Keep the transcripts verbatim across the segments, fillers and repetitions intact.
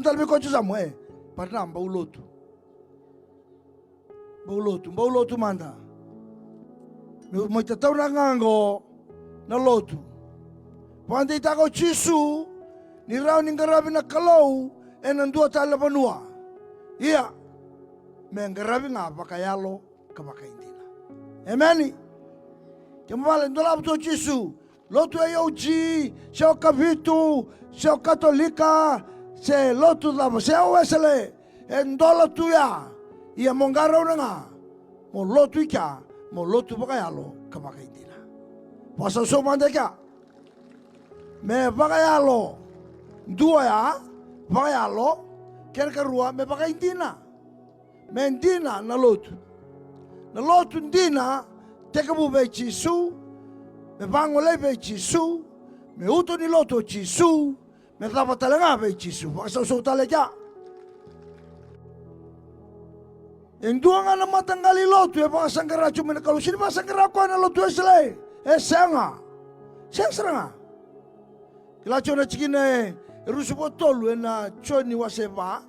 Tale vei koya tiko yasamu, e, para na bau lotu. Bau lotu, bau lotu mada. Meu mai tataunaka ga qo na lotu. Vakadeitaka o Jisu ni rawa ni qaravi na Kalou ena dua tale na vanua. Ia, me qaravi ga vakayalo ka vakaidina. Emeni. Kena ibalebale dolava tu o Jisu, lotu A O G, se o Kavitu, se o Katolika, se lotu cava, se o Wesele, e dola tu ya. Ia mo qarauna ga, mo lotu i kea, mo lotu vakayalo ka vakaidina. Vakasausau mada i kea. Me vakayalo. Dua ya, vakayalo. Kena ikarua, me vakaidina. Me dina na lotu. Na lotu dina, tekivu vei Jisu, me vagolei vei Jisu, me uto ni lotu o Jisu, me cava tale ga vei Jisu. Vakasausau tale i kea. E dua ga na mataqali lotu e vakasaqara tiko mai na Kalou. Sega ni vakasaqara o koya na lotu Wesele. E sega. Sega sara ga. Kila tiko na tikina e ruasagavulu ka tolu ena Joni wase va.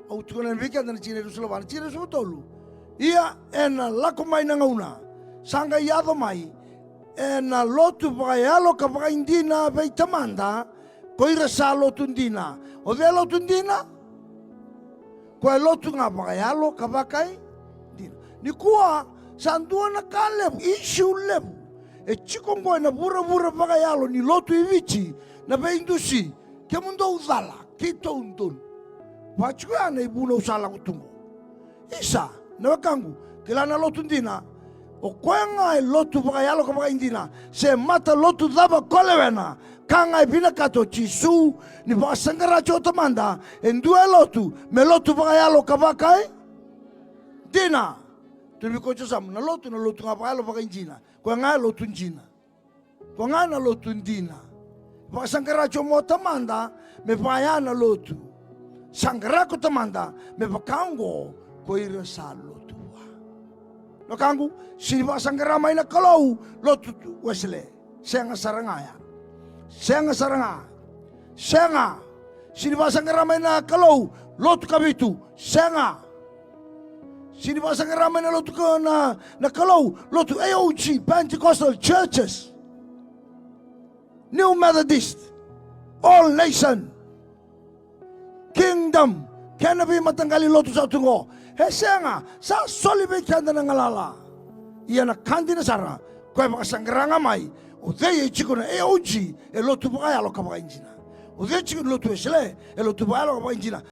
Au tukuna vei keda na tikina e ruasagavulu ka va, na tikina e ruasagavulu ka tolu. Ia ena lako mai na gauna, sa qai yaco mai ena lotu vakayalo ka vakaidina vei Tamada ko ira sa lotu dina. O cei e lotu dina? Ko e lotu ga vakayalo ka vakaidina. Nikua sa dua na ka levu, issue levu e tiko oqo ena vuravura vakayalo ni lotu i Viti, na veidusi. Kemudou cala, keitou donu. Vaka tiko ya na ivunau sa lako tu oqo. Isa, na wekaqu, kila na lotu dina. O koya ga e lotu vakayalo ka vakaidina, se matalotu cava ko lewena, ka ga e vinakata o Jisu, ni vakasaqara tiko o Tamada e dua e lotu, me lotu vakayalo ka vakaidina. Tukuna vei koya tiko yasamu, na lotu, na lotu ga vakayalo vakaidina. Koya ga e lotu dina. Koya ga na lotu dina. Vakasaqara tiko mai o Tamada me vaya na lotu. Saqara ko Tamada me vaka oqo ko ira sa lotu vua. Na wekaqu, sega ni vakasaqara mai na Kalou lotu Wesele. Sega sara ga ya. Sega sara ga. Sega. Sega ni vakasaqara mai na Kalou lotu Kavitu. Sega. Sega ni vakasaqara mai na lotu ka, na, na Kalou lotu A O G, Pentecostal churches, New Methodist, All Nation, Kingdom, kena veimataqali lotu sa tu oqo. E sega, sa soli vei keda na galala. Ia na ka dina sara, koya e vakasaqara ga mai, o cei e tiko na A O G e lotu vakayalo ka vakaidina. O cei e tiko na lotu Wesele e lotu vakayalo ka vakaidina.